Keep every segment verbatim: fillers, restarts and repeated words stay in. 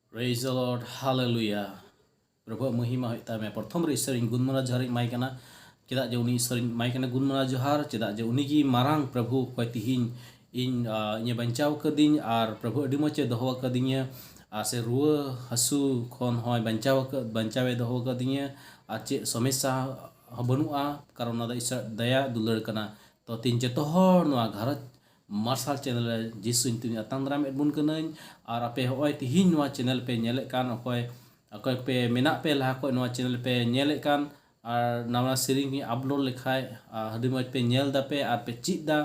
Praise the Lord, hallelujah. ᱯᱨᱚᱵᱷᱩᱣᱟᱜ ᱢᱚᱦᱤᱢᱟ ᱦᱩᱭᱩᱜ ᱛᱟᱭ ᱢᱟ᱾ ᱯᱨᱚᱛᱷᱚᱢ ᱨᱮ ᱤᱥᱚᱨᱤᱧ ᱜᱩᱱᱢᱟᱱᱟ ᱡᱚᱦᱟᱨᱤᱧ ᱮᱢᱟᱭ ᱠᱟᱱᱟ᱾ ᱪᱮᱫᱟᱜ ᱡᱮ ᱩᱱᱤ ᱤᱥᱚᱨᱤᱧ ᱮᱢᱟᱭ ᱠᱟᱱᱟ ᱜᱩᱱᱢᱟᱱᱟ ᱡᱚᱦᱟᱨ? ᱪᱮᱫᱟᱜ ᱡᱮ ᱩᱱᱤ ᱜᱮ ᱢᱟᱨᱟᱝ ᱯᱨᱚᱵᱷᱩ, ᱚᱠᱚᱭ ᱛᱤᱦᱤᱧ ᱤᱧ, ᱟ, ᱤᱧᱮ ᱵᱟᱧᱪᱟᱣ ᱟᱠᱟᱫᱤᱧ ᱟᱨ ᱯᱨᱚᱵᱷᱩ ᱟᱹᱰᱤ ᱢᱚᱡᱽ ᱮ ᱫᱚᱦᱚ ᱟᱠᱟᱫᱤᱧᱟ᱾ ᱟᱨ ᱥᱮ ᱨᱩᱣᱟᱹ ᱦᱟᱹᱥᱩ ᱠᱷᱚᱱ ᱦᱚᱸᱭ ᱵᱟᱧᱪᱟᱣ ᱟᱠᱟᱫ, ᱵᱟᱧᱪᱟᱣ ᱮ ᱫᱚᱦᱚ ᱟᱠᱟᱫᱤᱧᱟ᱾ ᱟᱨ ᱪᱮᱫ ᱥᱚᱢᱚᱥᱥᱟ ᱦᱚᱸ ᱵᱟᱹᱱᱩᱜᱼᱟ, ᱠᱟᱨᱚᱱ ᱚᱱᱟ ᱫᱚ ᱤᱥᱚᱨ ᱫᱟᱭᱟ ᱫᱩᱞᱟᱹᱲ ᱠᱟᱱᱟ᱾ ᱛᱚ ᱛᱤᱦᱤᱧ ᱡᱚᱛᱚ ᱦᱚᱲ ᱱᱚᱣᱟ ᱜᱷᱟᱨᱚᱸᱡᱽ ᱢᱟᱨᱥᱟᱞ ᱪᱮᱱᱮᱞ ᱨᱮ ᱡᱤᱥᱩ ᱧᱩᱛᱩᱢ ᱟᱛᱟᱝ ᱫᱟᱨᱟᱢ ᱮᱫ ᱵᱚᱱ ᱠᱟᱹᱱᱟᱹᱧ᱾ ᱟᱨ ᱟᱯᱮ ᱦᱚᱸᱜᱼᱚᱭ ᱛᱤᱦᱤᱧ ᱱᱚᱣᱟ ᱪᱮᱱᱮᱞ ᱯᱮ ᱧᱮᱞᱮᱫ ᱠᱟᱱ, ᱚᱠᱚᱭ, ᱚᱠᱚᱭ ᱯᱮ ᱢᱮᱱᱟᱜ ᱯᱮ ᱞᱟᱦᱟ ᱠᱷᱚᱱ ᱱᱚᱣᱟ ᱪᱮᱱᱮᱞ ᱯᱮ ᱧᱮᱞᱮᱫ ᱠᱟᱱ, ᱟᱨ ᱱᱟᱣᱟ ᱥᱮᱨᱮᱧ ᱤᱧ ᱟᱯᱞᱳᱰ ᱞᱮᱠᱷᱟᱡ, ᱟᱨ ᱟᱹᱰᱤ ᱢᱚᱡᱽ ᱯᱮ ᱧᱮᱞ ᱫᱟᱯᱮ ᱟᱨ ᱯᱮ ᱪᱮᱫ ᱫᱟ᱾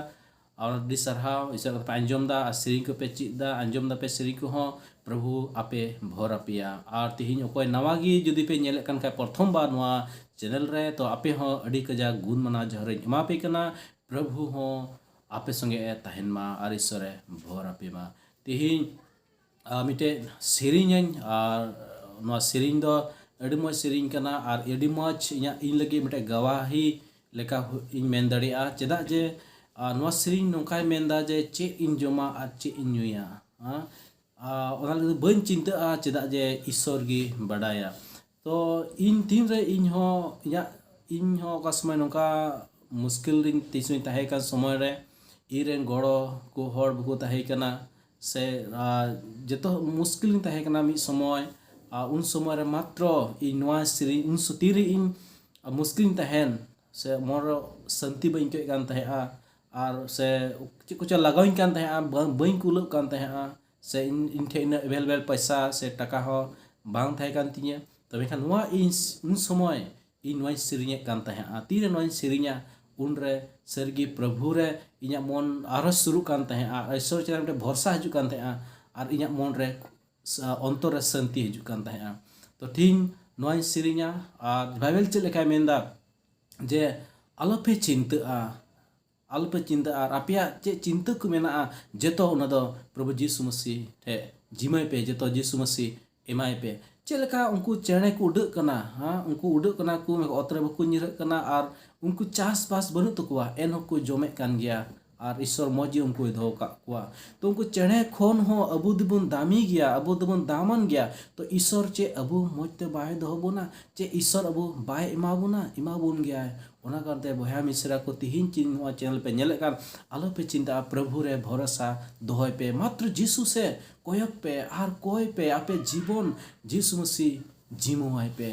ᱟᱨ ᱟᱹᱰᱤ ᱥᱟᱨᱦᱟᱣ, ᱤᱥᱚᱨ ᱠᱟᱛᱷᱟ ᱯᱮ ᱟᱸᱡᱚᱢ ᱫᱟ ᱟᱨ ᱥᱮᱨᱮᱧ ᱠᱚᱯᱮ ᱪᱮᱫ ᱫᱟ, ᱟᱸᱡᱚᱢ ᱫᱟᱯᱮ ᱥᱮᱨᱮᱧ ᱠᱚᱦᱚᱸ, ᱯᱨᱚᱵᱷᱩ ᱟᱯᱮ ᱵᱷᱚᱨ ᱟᱯᱮᱭᱟ᱾ ᱟᱨ ᱛᱤᱦᱤᱧ ᱚᱠᱚᱭ ᱱᱟᱣᱟ ᱜᱮ ᱡᱩᱫᱤ ᱯᱮ ᱧᱮᱞᱮᱫ ᱠᱟᱱ ᱠᱷᱟᱡ ᱯᱨᱚᱛᱷᱚᱢ ᱵᱟᱨ ᱱᱚᱣᱟ ᱪᱮᱱᱮᱞ ᱨᱮ, ᱛᱚ ᱟᱯᱮ ᱦᱚᱸ ᱟᱹᱰᱤ ᱠᱟᱡᱟᱠ ᱜᱩᱱ ᱢᱟᱱᱟᱣ ᱡᱚᱦᱟᱨ ᱤᱧ ᱮᱢᱟ ᱯᱮ ᱠᱟᱱᱟ᱾ ᱯᱨᱚᱵᱷᱩ ᱦᱚᱸ ᱟᱯᱮ ᱥᱚᱸᱜᱮ ᱮ ᱛᱟᱦᱮᱱ ᱢᱟ ᱟᱨ ᱤᱥᱚᱨ ᱮ ᱵᱷᱚᱨ ᱟᱯᱮ ᱢᱟ᱾ ᱛᱤᱦᱤᱧ, ᱟ, ᱢᱤᱫᱴᱮᱡ ᱥᱮᱨᱮᱧ ᱟᱹᱧ, ᱟᱨ ᱱᱚᱣᱟ ᱥᱮᱨᱮᱧ ᱫᱚ ᱟᱹᱰᱤ ᱢᱚᱡᱽ ᱥᱮᱨᱮᱧ ᱠᱟᱱᱟ ᱟᱨ ᱟᱹᱰᱤ ᱢᱚᱡᱽ ᱤᱧᱟᱹᱜ, ᱤᱧ ᱞᱟᱹᱜᱤᱫ ᱢᱤᱫᱴᱮᱡ ᱜᱟᱣᱟᱦᱤ ᱞᱮᱠᱟ ᱦᱩ-, ᱤᱧ ᱢᱮᱱ ᱫᱟᱲᱮᱭᱟᱜᱼᱟ᱾ ᱪᱮᱫᱟᱜ ᱡᱮ, ᱟ, ᱱᱚᱣᱟ ᱥᱮᱨᱮᱧ ᱱᱚᱝᱠᱟᱭ ᱢᱮᱱᱫᱟ ᱡᱮ, "ᱪᱮᱫ ᱤᱧ ᱡᱚᱢᱟ ᱟᱨ ᱪᱮᱫ ᱤᱧ ᱧᱩᱭᱟ?" ᱦᱮᱸ? ᱟ, ᱚᱱᱟ ᱞᱟᱹᱜᱤᱫ ᱵᱟᱹᱧ ᱪᱤᱱᱛᱟᱹᱜᱼᱟ, ᱪᱮᱫᱟᱜ ᱡᱮ ᱤᱥᱚᱨ ᱜᱮ ᱵᱟᱰᱟᱭᱟ᱾ ᱛᱚ ᱤᱧ ᱛᱤᱱᱨᱮ ᱤᱧ ᱦᱚᱸ ᱤᱧᱟᱹᱜ, ᱤᱧ ᱦᱚᱸ ᱚᱠᱟ ᱥᱚᱢᱚᱭ ᱱᱚᱝᱠᱟ ᱢᱩᱥᱠᱤᱞ ᱨᱤᱧ ᱛᱤᱥ ᱦᱚᱸᱧ ᱛᱟᱦᱮᱸ ᱠᱟᱱ ᱥᱚᱢᱚᱭ ᱨᱮ, ᱤᱧ ᱨᱮᱱ ᱜᱚᱲᱚ ᱠᱚ ᱦᱚᱲ ᱵᱟᱠᱚ ᱛᱟᱦᱮᱸ ᱠᱟᱱᱟ, ᱥᱮ, ᱟ, ᱡᱚᱛᱚ ᱢᱩᱥᱠᱤᱞ ᱨᱤᱧ ᱛᱟᱦᱮᱸ ᱠᱟᱱᱟ ᱢᱤᱫ ᱥᱚᱢᱚᱭ᱾ ᱟ, ᱩᱱ ᱥᱚᱢᱚᱭ ᱨᱮ ᱢᱟᱛᱨᱚ ᱤᱧ ᱱᱚᱣᱟ ᱥᱮᱨᱮᱧ, ᱩᱱ ᱥᱚ-, ᱛᱤᱨᱮ ᱤᱧ, ᱟ, ᱢᱩᱥᱠᱤᱞ ᱨᱤᱧ ᱛᱟᱦᱮᱱ, ᱥᱮ ᱢᱚᱱ ᱨᱮ ᱥᱟᱹᱱᱛᱤ ᱵᱟᱹᱧ ᱟᱹᱭᱠᱟᱹᱣᱮᱫ ᱠᱟᱱ ᱛᱟᱦᱮᱸᱜᱼᱟ, ᱟᱨ ᱥᱮ ᱪᱮᱫ ᱠᱚᱪᱚ ᱞᱟᱜᱟᱣᱤᱧ ᱠᱟᱱ ᱛᱟᱦᱮᱸᱜᱼᱟ, ᱵᱟᱝ, ᱵᱟᱹᱧ ᱠᱩᱞᱟᱹᱜ ᱠᱟᱱ ᱛᱟᱦᱮᱸᱜᱼᱟ, ᱥᱮ ᱤᱧ, ᱤᱧ ᱴᱷᱮᱱ ᱤᱱᱟᱹᱜ available ᱯᱚᱭᱥᱟ ᱥᱮ ᱴᱟᱠᱟ ᱦᱚᱸ ᱵᱟᱝ ᱛᱟᱦᱮᱸ ᱠᱟᱱ ᱛᱤᱧᱟᱹ᱾ ᱛᱚᱵᱮ ᱠᱷᱟᱱ ᱱᱚᱣᱟ ᱤᱧ ᱩᱱ ᱥᱚᱢᱚᱭ ᱤᱧ ᱱᱚᱣᱟᱧ ᱥᱮᱨᱮᱧᱮᱫ ᱠᱟᱱ ᱛᱟᱦᱮᱸᱜᱼᱟ᱾ ᱛᱤᱨᱮ ᱱᱚᱣᱟᱧ ᱥᱮᱨᱮᱧᱟ, ᱩᱱᱨᱮ ᱥᱟᱹᱨᱤᱜᱮ ᱯᱨᱚᱵᱷᱩ ᱨᱮ ᱤᱧᱟᱹᱜ ᱢᱚᱱ ᱟᱨᱦᱚᱸ ᱥᱩᱨᱩᱜ ᱠᱟᱱ ᱛᱟᱦᱮᱸᱜᱼᱟ, ᱟᱨ ᱤᱥᱚᱨ ᱪᱮᱛᱟᱱ ᱢᱤᱫᱴᱮᱱ ᱵᱷᱚᱨᱥᱟ ᱦᱤᱡᱩᱜ ᱠᱟᱱ ᱛᱟᱦᱮᱸᱜᱼᱟ, ᱟᱨ ᱤᱧᱟᱹᱜ ᱢᱚᱱ ᱨᱮ, ᱥᱟ-, ᱚᱱᱛᱚᱨ ᱨᱮ ᱥᱟᱹᱱᱛᱤ ᱦᱤᱡᱩᱜ ᱠᱟᱱ ᱛᱟᱦᱮᱸᱜᱼᱟ᱾ ᱛᱚ ᱛᱤᱦᱤᱧ ᱱᱚᱣᱟᱧ ᱥᱮᱨᱮᱧᱟ, ᱟᱨ ᱵᱟᱭᱵᱮᱞ ᱪᱮᱫ ᱞᱮᱠᱟᱭ ᱢᱮᱱᱫᱟ ᱡᱮ, "ᱟᱞᱚᱯᱮ ᱪᱤᱱᱛᱟᱹᱜᱼᱟ, ᱟᱞᱚᱯᱮ ᱪᱤᱱᱛᱟᱹᱜᱼᱟ, ᱟᱨ ᱟᱯᱮᱭᱟᱜ ᱪᱮᱫ ᱪᱤᱱᱛᱟᱹ ᱠᱚ ᱢᱮᱱᱟᱜᱼᱟ, ᱡᱚᱛᱚ ᱚᱱᱟ ᱫᱚ ᱯᱨᱚᱵᱷᱩ ᱡᱤᱥᱩ ᱢᱟᱹᱥᱤ ᱴᱷᱮᱡ ᱡᱤᱢᱟᱹᱭ ᱯᱮ, ᱡᱚᱛᱚ ᱡᱤᱥᱩ ᱢᱟᱹᱥᱤ ᱮᱢᱟᱭ ᱯᱮ᱾" ᱪᱮᱫ ᱞᱮᱠᱟ ᱩᱱᱠᱩ ᱪᱮᱬᱮ ᱠᱚ ᱩᱰᱟᱹᱜ ᱠᱟᱱᱟ, ᱦᱮᱸ, ᱩᱱᱠᱩ ᱩᱰᱟᱹᱜ ᱠᱟᱱᱟ ᱠᱚ, ᱚᱛ ᱨᱮ ᱵᱟᱠᱚ ᱧᱤᱨᱟᱹᱜ ᱠᱟᱱᱟ, ᱟᱨ ᱩᱱᱠᱩ ᱪᱟᱥᱵᱟᱥ ᱵᱟᱹᱱᱩᱜ ᱛᱟᱠᱚᱣᱟ, ᱮᱱᱦᱚᱸ ᱠᱚ ᱡᱚᱢᱮᱫ ᱠᱟᱱ ᱜᱮᱭᱟ᱾ ᱟᱨ ᱤᱥᱥᱚᱨ ᱢᱚᱡᱽ ᱜᱮ ᱩᱱᱠᱩᱭ ᱫᱚᱦᱚ ᱠᱟᱜ ᱠᱚᱣᱟ᱾ ᱛᱚ ᱩᱱᱠᱩ ᱪᱮᱬᱮ ᱠᱷᱚᱱ ᱦᱚᱸ ᱟᱵᱚ ᱫᱚᱵᱚᱱ ᱫᱟᱢᱤ ᱜᱮᱭᱟ, ᱟᱵᱚ ᱫᱚᱵᱚᱱ ᱫᱟᱢᱟᱱ ᱜᱮᱭᱟ᱾ ᱛᱚ ᱤᱥᱥᱚᱨ ᱪᱮᱫ ᱟᱵᱚ ᱢᱚᱡᱽ ᱛᱮ ᱵᱟᱭ ᱫᱚᱦᱚ ᱵᱚᱱᱟ? ᱪᱮᱫ ᱤᱥᱥᱚᱨ ᱟᱵᱚ ᱵᱟᱭ ᱮᱢᱟ ᱵᱚᱱᱟ? ᱮᱢᱟ ᱵᱚᱱ ᱜᱮᱭᱟᱭ᱾ ᱚᱱᱟ ᱠᱟᱨᱚᱱ ᱛᱮ ᱵᱚᱭᱦᱟ ᱢᱤᱥᱨᱟ ᱠᱚ, ᱛᱤᱦᱤᱧ ᱪᱤᱱ ᱱᱚᱣᱟ ᱪᱮᱱᱮᱞ ᱯᱮ ᱧᱮᱞᱮᱫ ᱠᱟᱱ, ᱟᱞᱚ ᱯᱮ ᱪᱤᱱᱛᱟᱹᱜᱼᱟ, ᱯᱨᱚᱵᱷᱩ ᱨᱮ ᱵᱷᱚᱨᱥᱟ ᱫᱚᱦᱚᱭ ᱯᱮ, ᱢᱟᱛᱨᱚ ᱡᱤᱥᱩ ᱥᱮ ᱠᱚᱭᱚᱜ ᱯᱮ ᱟᱨ ᱠᱚᱭ ᱯᱮ, ᱟᱯᱮ ᱡᱤᱵᱚᱱ ᱡᱤᱥᱩ ᱢᱟᱹᱥᱤ ᱡᱤᱢᱟᱹᱣᱟᱭ ᱯᱮ᱾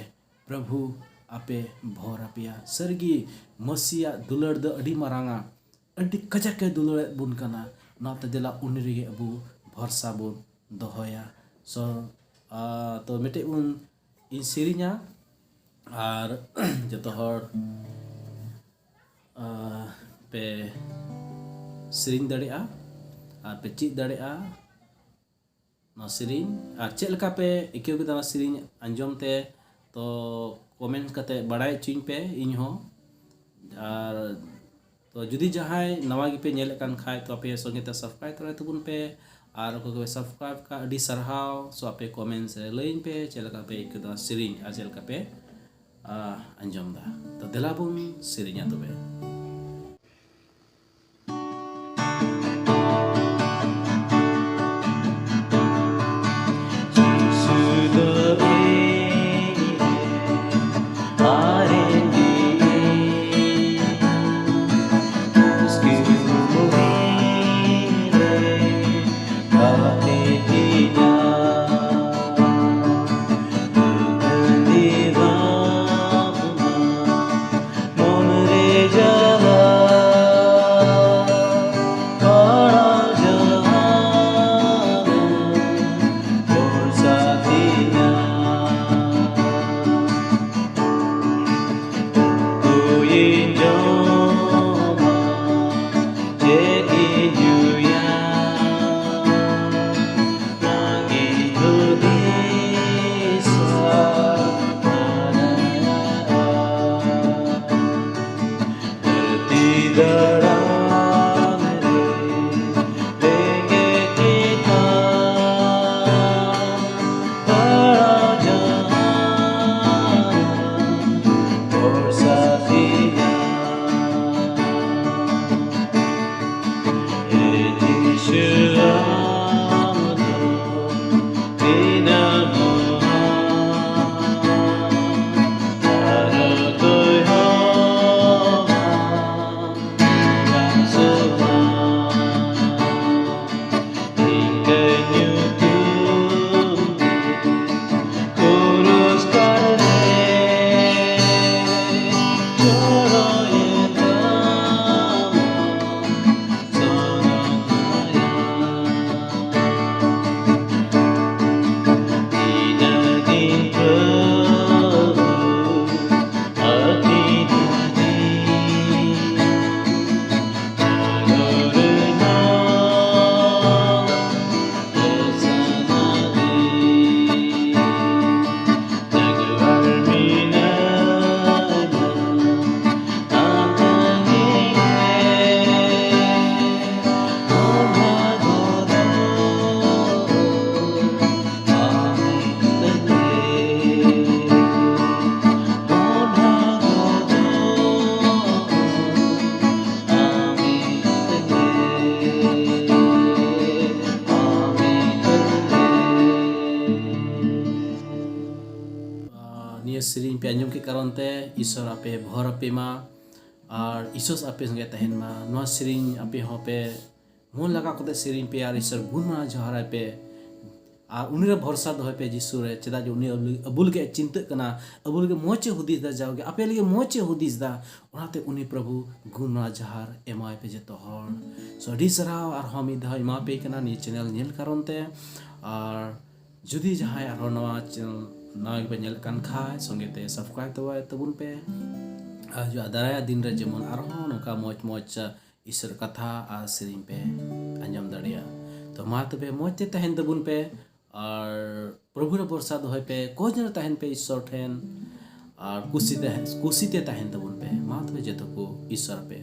ᱯᱨᱚᱵᱷᱩ ᱟᱯᱮ ᱵᱷᱚᱨ ᱟᱯᱮᱭᱟ᱾ ᱥᱟᱹᱨᱤᱜᱮ ᱢᱟᱹᱥᱤᱭᱟᱜ ᱫᱩᱞᱟᱹᱲ ᱫᱚ ᱟᱹᱰᱤ ᱢᱟᱨᱟᱝᱟ, ᱟᱹᱰᱤ ᱠᱟᱡᱟᱠ ᱮ ᱫᱩᱞᱟᱹᱲᱮᱫ ᱵᱚᱱ ᱠᱟᱱᱟ᱾ ᱚᱱᱟᱛᱮ ᱫᱮᱞᱟ ᱩᱱᱤ ᱨᱮᱜᱮ ᱟᱵᱚ ᱵᱷᱚᱨᱥᱟ ᱵᱚᱱ ᱫᱚᱦᱚᱭᱟ᱾ So, ᱟ, ᱛᱚ ᱢᱤᱫᱴᱮᱡ ᱵᱚᱱ, ᱤᱧ ᱥᱮᱨᱮᱧᱟ ᱟᱨ ᱡᱚᱛᱚ ᱦᱚᱲ, ᱟ, ᱯᱮ ᱥᱮᱨᱮᱧ ᱫᱟᱲᱮᱭᱟᱜᱼᱟ ᱟᱨ ᱯᱮ ᱪᱮᱫ ᱫᱟᱲᱮᱭᱟᱜᱼᱟ ᱱᱚᱣᱟ ᱥᱮᱨᱮᱧ᱾ ᱟᱨ ᱪᱮᱫ ᱞᱮᱠᱟ ᱯᱮ ᱟᱹᱭᱠᱟᱹᱣ ᱠᱮᱫᱟ ᱱᱚᱣᱟ ᱥᱮᱨᱮᱧ ᱟᱸᱡᱚᱢ ᱛᱮ, ᱛᱚ comment ᱠᱟᱛᱮ ᱵᱟᱲᱟᱭ ᱦᱚᱪᱚᱧ ᱯᱮ ᱤᱧ ᱦᱚᱸ᱾ ᱟᱨ ᱛᱚ ᱡᱩᱫᱤ ᱡᱟᱦᱟᱸᱭ ᱱᱟᱣᱟ ᱜᱮᱯᱮ ᱧᱮᱞᱮᱫ ᱠᱟᱱ ᱠᱷᱟᱡ, ᱛᱚ ᱟᱯᱮ ᱥᱚᱸᱜᱮ ᱛᱮ subscribe ᱛᱚᱨᱟᱭ ᱛᱟᱵᱚᱱ ᱯᱮ᱾ ᱟᱨ ᱚᱠᱚᱭ ᱠᱚᱯᱮ subscribe ᱠᱟᱜ, ᱟᱹᱰᱤ ᱥᱟᱨᱦᱟᱣ᱾ So ᱟᱯᱮ comments ᱨᱮ ᱞᱟᱹᱭᱟᱹᱧ ᱯᱮ ᱪᱮᱫ ᱞᱮᱠᱟ ᱯᱮ ᱟᱹᱭᱠᱟᱹᱣ ᱫᱟ ᱥᱮᱨᱮᱧ ᱟᱨ ᱪᱮᱫ ᱞᱮᱠᱟ ᱯᱮ, ᱟ, ᱟᱸᱡᱚᱢ ᱫᱟ᱾ ᱛᱚ ᱫᱮᱞᱟ ᱵᱚᱱ ᱥᱮᱨᱮᱧᱟ ᱛᱚᱵᱮ᱾ ᱥᱮᱨᱮᱧ ᱯᱮ ᱟᱸᱡᱚᱢ ᱠᱮᱫ ᱠᱟᱨᱚᱱ ᱛᱮ ᱤᱥᱚᱨ ᱟᱯᱮ ᱵᱷᱚᱨ ᱟᱯᱮ ᱢᱟ ᱟᱨ ᱤᱥᱚᱥ ᱟᱯᱮ ᱥᱚᱸᱜᱮ ᱛᱟᱦᱮᱱ ᱢᱟ᱾ ᱱᱚᱣᱟ ᱥᱮᱨᱮᱧ ᱟᱯᱮ ᱦᱚᱸ ᱯᱮ ᱢᱚᱱ ᱞᱟᱜᱟᱣ ᱠᱟᱛᱮ ᱥᱮᱨᱮᱧ ᱯᱮ ᱟᱨ ᱤᱥᱚᱨ ᱜᱩᱱ ᱢᱟᱱᱟᱣ ᱡᱚᱦᱟᱨᱟᱭ ᱯᱮ ᱟᱨ ᱩᱱᱤ ᱨᱮ ᱵᱷᱚᱨᱥᱟ ᱫᱚᱦᱚᱭ ᱯᱮ ᱡᱤᱥᱩ ᱨᱮ, ᱪᱮᱫᱟᱜ ᱡᱮ ᱩᱱᱤ ᱟᱵᱚ ᱞᱟᱹᱜᱤᱫ ᱮ ᱪᱤᱱᱛᱟᱹᱜ ᱠᱟᱱᱟ, ᱟᱵᱚ ᱞᱟᱹᱜᱤᱫ ᱢᱚᱡᱽ ᱮ ᱦᱩᱫᱤᱥ ᱫᱟ, ᱡᱟᱣᱜᱮ ᱟᱯᱮ ᱞᱟᱹᱜᱤᱫ ᱢᱚᱡᱽ ᱮ ᱦᱩᱫᱤᱥ ᱫᱟ᱾ ᱚᱱᱟᱛᱮ ᱩᱱᱤ ᱯᱨᱚᱵᱷᱩ ᱜᱩᱱ ᱢᱟᱱᱟᱣ ᱡᱚᱦᱟᱨ ᱮᱢᱟᱭ ᱯᱮ ᱡᱚᱛᱚ ᱦᱚᱲ᱾ So ᱟᱹᱰᱤ ᱥᱟᱨᱦᱟᱣ ᱟᱨᱦᱚᱸ ᱢᱤᱫ ᱫᱷᱟᱣ ᱮᱢᱟ ᱯᱮ ᱠᱟᱱᱟ ᱱᱤᱭᱟᱹ ᱪᱮᱱᱮᱞ ᱧᱮᱞ ᱠᱟᱨᱚᱱ ᱛᱮ᱾ ᱟᱨ ᱡᱩᱫᱤ ᱡᱟᱦᱟᱸᱭ ᱟᱨᱦᱚᱸ ᱱᱚᱣᱟ ᱪᱮᱱᱮᱞ ᱱᱟᱣᱟ ᱜᱮᱯᱮ ᱧᱮᱞᱮᱫ ᱠᱟᱱ ᱠᱷᱟᱡ ᱥᱚᱸᱜᱮ ᱛᱮ ᱥᱟᱵᱥᱠᱨᱟᱭᱤᱵ ᱛᱟᱵᱚᱱ ᱯᱮ᱾ ᱟᱨ ᱦᱤᱡᱩᱜ ᱫᱟᱨᱟᱭ ᱫᱤᱱ ᱨᱮ ᱡᱮᱢᱚᱱ ᱟᱨᱦᱚᱸ ᱱᱚᱝᱠᱟ ᱢᱚᱡᱽ ᱢᱚᱡᱽ ᱤᱥᱚᱨ ᱠᱟᱛᱷᱟ ᱟᱨ ᱥᱮᱨᱮᱧ ᱯᱮ ᱟᱸᱡᱚᱢ ᱫᱟᱲᱮᱭᱟᱜᱼᱟ᱾ ᱛᱚ ᱢᱟ ᱛᱚᱵᱮ ᱢᱚᱡᱽ ᱛᱮ ᱛᱟᱦᱮᱱ ᱛᱟᱵᱚᱱ ᱯᱮ ᱟᱨ ᱯᱨᱚᱵᱷᱩ ᱨᱮ ᱵᱷᱚᱨᱥᱟ ᱫᱚᱦᱚᱭ ᱯᱮ, ᱠᱚᱡ ᱨᱮ ᱛᱟᱦᱮᱱ ᱯᱮ ᱤᱥᱚᱨ ᱴᱷᱮᱱ ᱟᱨ ᱠᱩᱥᱤ ᱛᱮ ᱠᱩᱥᱤ ᱛᱮ ᱛᱟᱦᱮᱱ ᱛᱟᱵᱚᱱ ᱯᱮ᱾ ᱢᱟ ᱛᱚᱵᱮ ᱡᱚᱛᱚ ᱠᱚ ᱤᱥᱚᱨ ᱯᱮ